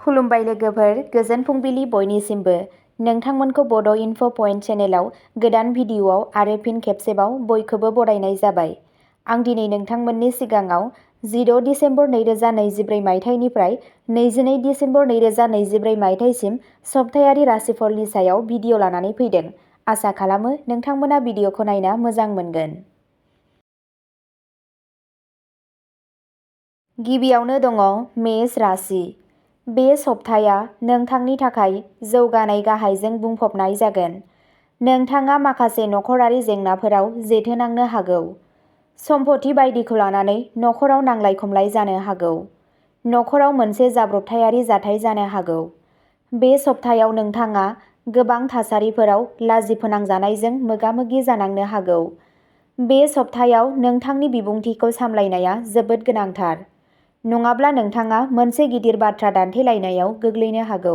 खुलुमबाय लोगोफोर, गोजोन फुंबिलि बयनिसिमबो। नोंथांमोनखौ बड' इनफ' पइन्ट चेनेलाव गोदान भिडिअ'आव आरो फिन खेबसेबाव बयखौबो बरायनाय जाबाय। आं दिनै नोंथांमोननि सिगाङाव 16 डिसेम्बर 2024 मायथाइनिफ्राय 22 डिसेम्बर 2024 मायथाइसिम सप्तायारि राशिफलनि सायाव भिडिअ' लानानै फैदों। आसा खालामो नोंथांमोना भिडिअ'खौ नायना मोजां मोनगोन। गिबियावनो दङ मेष राशि। बे सप्ताया नोंथांनि थाखाय जौगानाय गाहायजों बुंफबनाय जागोन। नोंथाङा माखासे नखरारि जेंनाफोराव जेथो नांनो हागौ। सम्पथि बायदिखौ लानानै नखराव नांलाय खमलाय जानो हागौ। नखराव मोनसे जाब्रबथायारि जाथाय जानो हागौ। बे सप्तायाव नोंथाङा गोबां थासारिफोराव लाजि फोनांजानायजों मोगा-मोगि जानांनो हागौ। बे सप्तायाव नोंथांनि बिबुंथिखौ सामलायनाया जोबोद गोनांथार। नङाब्ला नोंथाङा मोनसे गिदिर बाथ्रा दान्थेलायनायाव गोग्लैनो हागौ।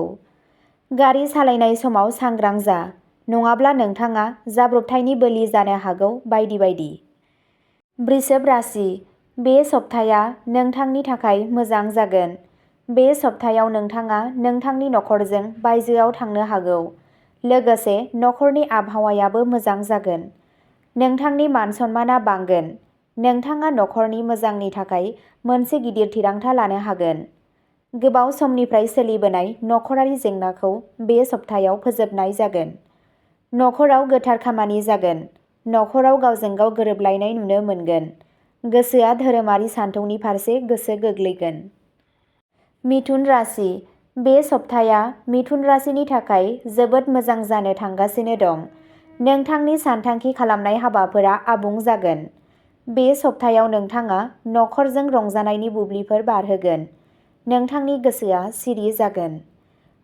गारि सालायनाय समाव सांग्रां जा, नङाब्ला नोंथाङा जाब्रबथायनि बोलि जानो हागौ बायदि बायदि। वृषभ राशि। बे सप्ताया नोंथांनि थाखाय मोजां जागोन। बे सप्तायाव नोंथाङा नोंथांनि नखरजों बायजोआव थांनो हागौ। लोगोसे नखरनि आबहावायाबो मोजां जागोन। नोंथांनि मान-सन्माना बांगोन। नोंथाङा नखरनि मोजांनि थाखाय मोनसे गिदिर थिरांथा लानो हागोन। गोबाव समनिफ्राय सोलिबोनाय नखरारि जेंनाखौ बे सप्तायाव फोजोबनाय जागोन। नखराव गोथार खामानि जागोन। नखराव गावजों गाव गोरोबलायनाय नुनो मोनगोन। गोसोआ धोरोमारि सानथौनि फारसे गोसो गोग्लैगोन। मिथुन राशि। बे सप्ताया मिथुन राशिनि थाखाय जोबोद मोजां जानो थांगासिनो दं। नोंथांनि सानथांखि खालामनाय हाबाफोरा आबुं जागोन। बे सप्तायाव नोंथाङा नखरजों रंजानायनि बुब्लिफोर बारहोगोन। नोंथांनि गोसोआ सिरि जागोन।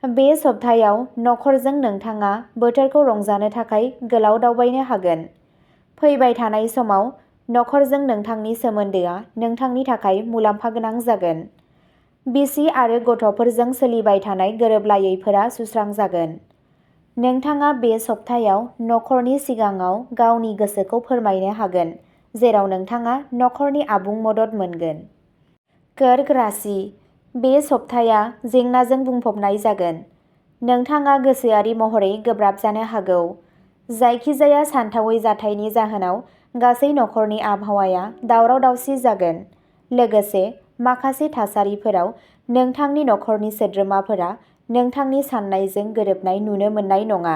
बे सप्तायाव नखरजों नोंथाङा बोथोरखौ रंजानो थाखाय गोलाव दावबायनो हागोन। फैबाय थानाय समाव नखरजों नोंथांनि सोमोन्दोआ नोंथांनि थाखाय मुलाम्फा गोनां जागोन। बिसि आरो गथ'फोरजों सोलिबाय थानाय गोरोबलायैफोरा सुस्रांजागोन। नोंथाङा बे सप्तायाव नखरनि सिगाङाव गावनि गोसोखौ फोरमायनो हागोन, जेराव नोंथाङा नखरनि आबुं मदद मोनगोन। कर्क राशि। बे सप्ताया जेंनाजों बुंफबनाय जागोन। नोंथाङा गोसोआरि महरै गोब्राब जानो हागौ। जायखिजाया सानथावै जाथायनि जाहोनाव गासै नखरनि आबहावाया दावराव-दावसि जागोन। लोगोसे माखासे थासारिफोराव नोंथांनि नखरनि सोद्रोमाफोरा नोंथांनि साननायजों गोरोबनाय नुनो मोननाय नङा,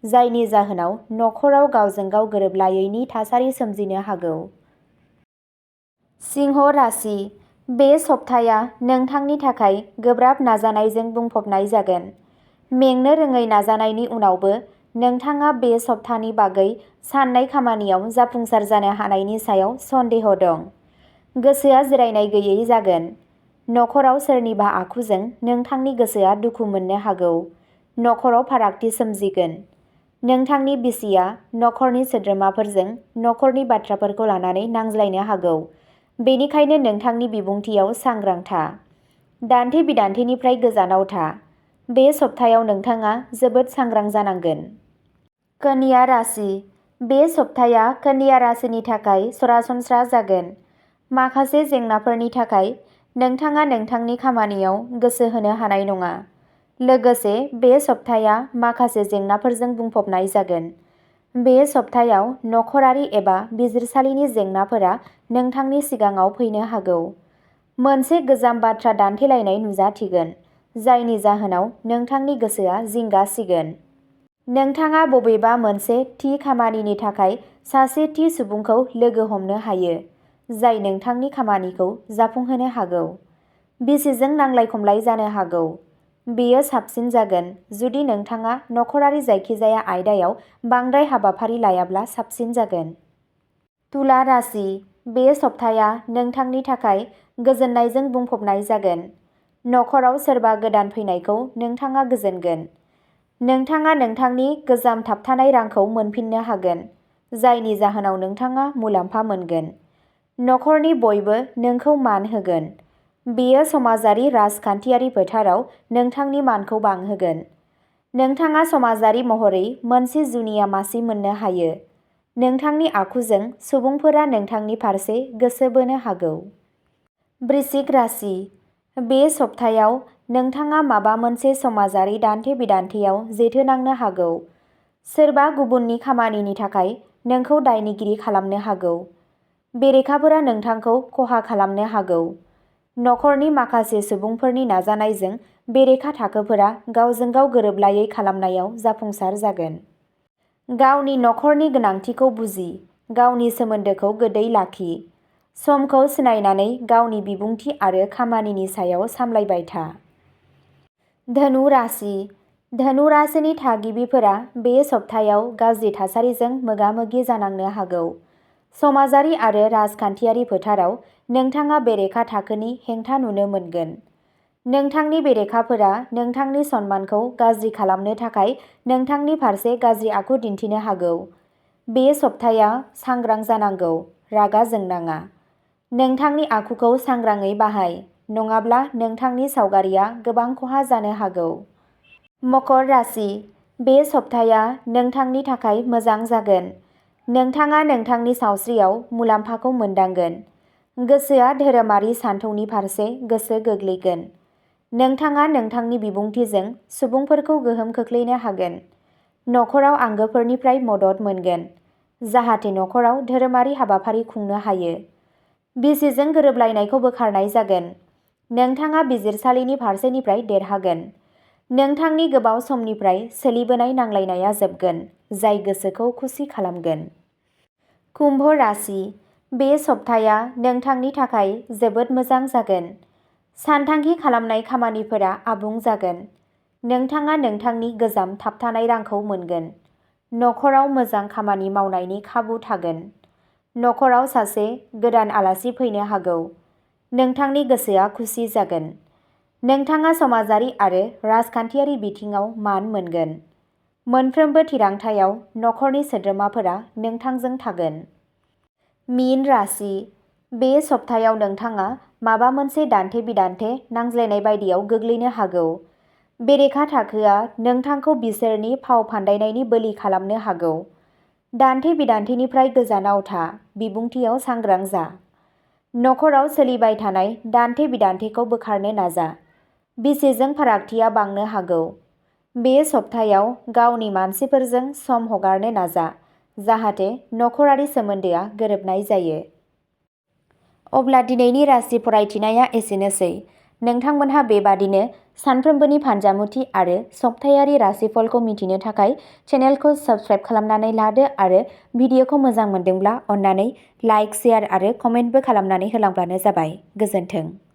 जायनि जाहोनाव नखराव गावजों गाव गोरोबलायैनि थासारि सोमजिनो हागौ। सिंह राशि। बे सप्ताया नोंथांनि थाखाय गोब्राब नाजानायजों बुंफबनाय जागोन। मेंनो रोङै नाजानायनि उनावबो नोंथाङा बे सप्तानि बागै साननाय खामानियाव जाफुंसार जानो हानायनि सायाव सन्देह दं। गोसोआ जिरायनाय गैयै जागोन। नखराव सोरनिबा आखुजों नोंथांनि गोसोआ दुखु मोननो हागौ। नखराव फारागथि सोमजिगोन। नोंथांनि बिसिया नखरनि सोद्रोमाफोरजों नखरनि बाथ्राफोरखौ लानानै नांज्लायनो हागौ। बेनिखायनो नोंथांनि बिबुंथियाव सांग्रां था। दान्थे-बिदान्थेनिफ्राय गोजानाव था। बे सप्तायाव नोंथाङा जोबोद सांग्रां जानांगोन। कन्या राशि। बे सप्ताया कन्या राशिनि थाखाय सरासनस्रा जागोन। माखासे जेंनाफोरनि थाखाय नोंथाङा नोंथांनि खामानियाव गोसो होनो हानाय नङा। लोगोसे बे सप्ताया माखासे जेंनाफोरजों बुंफबनाय जागोन। बे सप्तायाव नखरारि एबा बिजिरसालिनि जेंनाफोरा नोंथांनि सिगाङाव फैनो हागौ। मोनसे गोजाम बाथ्रा दान्थेलायनाय नुजाथिगोन, जायनि जाहोनाव नोंथांनि गोसोआ जिंगा सिगोन। नोंथाङा बबेबा मोनसे थि खामानिनि थाखाय सासे थि सुबुंखौ लोगो हमनो हायो, जाय नोंथांनि खामानिखौ जाफुंहोनो हागौ। बिसिजों नांलाय-खमलाय जानो हागौ। बेयो साबसिन जागोन जुदि नोंथाङा नखरारि जायखिजाया आयदायाव बांद्राय हाबाफारि लायाब्ला साबसिन जागोन। तुला राशि। बे सप्ताया नोंथांनि थाखाय गोजोननायजों बुंफबनाय जागोन। नखराव सोरबा गोदान फैनायखौ नोंथाङा गोजोनगोन। नोंथाङा नोंथांनि गोजाम थाबथानाय रांखौ मोनफिननो हागोन, जायनि जाहोनाव नोंथाङा मुलाम्फा मोनगोन। नखरनि बयबो नोंखौ मान होगोन। बेयो समाजारि राजखान्थियारि फोथाराव नोंथांनि मानखौ बांहोगोन। नोंथाङा समाजारि महरै मोनसे जुनिया मासि मोननो हायो। नोंथांनि आखुजों सुबुंफोरा नोंथांनि फारसे गोसो बोनो हागौ। वृश्चिक राशि। बे सप्तायाव नोंथाङा माबा मोनसे समाजारि दान्थे-बिदान्थेयाव जेथो नांनो हागौ। सोरबा गुबुननि खामानिनि थाखाय नोंखौ दायनिगिरि खालामनो हागौ। बेरेखाफोरा नोंथांखौ खहा खालामनो हागौ। नखरनि माखासे सुबुंफोरनि नाजानायजों बेरेखा थाखोफोरा गावजों गाव गोरोबलायै खालामनायाव जाफुंसार जागोन। गावनि नखरनि गोनांथिखौ बुजि, गावनि सोमोन्दोखौ गोदै लाखि। समखौ सिनायनानै गावनि बिबुंथि आरो खामानिनि सायाव सामलायबाय था। धनु राशि। धनु राशिनि थागिबिफोरा बे सप्तायाव गाज्रि थासारिजों मोगा-मोगि जानांनो हागौ। समाजारि आरो राजखान्थियारि फोथाराव नोंथाङा बेरेखा थाखोनि हेंथा नुनो मोनगोन। नोंथांनि बेरेखाफोरा नोंथांनि सनमानखौ गाज्रि खालामनो थाखाय नोंथांनि फारसे गाज्रि आखु दिन्थिनो हागौ। बे सप्ताया सांग्रां जानांगौ, रागा जोंनाङा। नोंथांनि आखुखौ सांग्राङै बाहाय, नङाब्ला नोंथांनि सावगारिया गोबां खहा जानो हागौ। मकर राशि। बे सप्ताया नोंथांनि थाखाय मोजां जागोन। नोंथाङा नोंथांनि सावस्रियाव मुलाम्फाखौ मोनदांगोन। गोसोआ धोरोमारि सानथौनि फारसे गोसो गोग्लैगोन। नोंथाङा नोंथांनि बिबुंथिजों सुबुंफोरखौ गोहोम खोख्लैनो हागोन। नखराव आंगोफोरनिफ्राय मदद मोनगोन, जाहाथे नखराव धोरोमारि हाबाफारि खुंनो हायो। बिसिजों गोरोबलायनायखौ बोखारनाय जागोन। नोंथाङा बिजिरसालिनि फारसेनिफ्राय देरहागोन। नोंथांनि गोबाव समनिफ्राय सोलिबोनाय नांलायनाया जोबगोन, जाय गोसोखौ खुसि खालामगोन। कुम्भ राशि। बे सप्ताया नोंथांनि थाखाय जोबोद मोजां जागोन। सानथांखि खालामनाय खामानिफोरा आबुं जागोन। नोंथाङा नोंथांनि गोजाम थाबथानाय रांखौ मोनगोन। नखराव मोजां खामानि मावनायनि खाबु थागोन। नखराव सासे गोदान आलासि फैनो हागौ। नोंथांनि गोसोआ खुसि जागोन। नोंथाङा समाजारि आरो राजखान्थियारि बिथिङाव मान मोनगोन। मोनफ्रोमबो थिरांथायाव नखरनि सोद्रोमाफोरा नोंथांजों थागोन। मीन राशि। बे सप्तायाव नोंथाङा माबा मोनसे दान्थे-बिदान्थे नांज्लायनाय बायदियाव गोग्लैनो हागौ। बेरेखा थाखोआ नोंथांखौ बिसोरनि फाव फान्दायनायनि बोलि खालामनो हागौ। दान्थे-बिदान्थेनिफ्राय गोजानाव था, बिबुंथियाव सांग्रां जा। नखराव सोलिबाय थानाय दान्थे-बिदान्थेखौ बोखारनो नाजा। बिसिजों फारागथिया बांनो हागौ। बे सप्तायाव गावनि मानसिफोरजों सम हगारनो नाजा, जाहाथे नखरारि सोमोन्दोआ गोरोबनाय जायो। अब्ला दिनैनि राशि फरायथिनाया एसेनोसै। नोंथांमोनहा बेबादिनो सानफ्रोमबोनि फानजामुथि आरो सप्तायारि राशिफलखौ मिथिनो थाखाय चेनेलखौ साबस्क्राइब खालामनानै लादो आरो भिडिअखौ मोजां मोनदोंब्ला अन्नानै लाइक, शेयार आरो कमेन्टबो खालामनानै होलांब्लानो जाबाय। गोजोन्थों।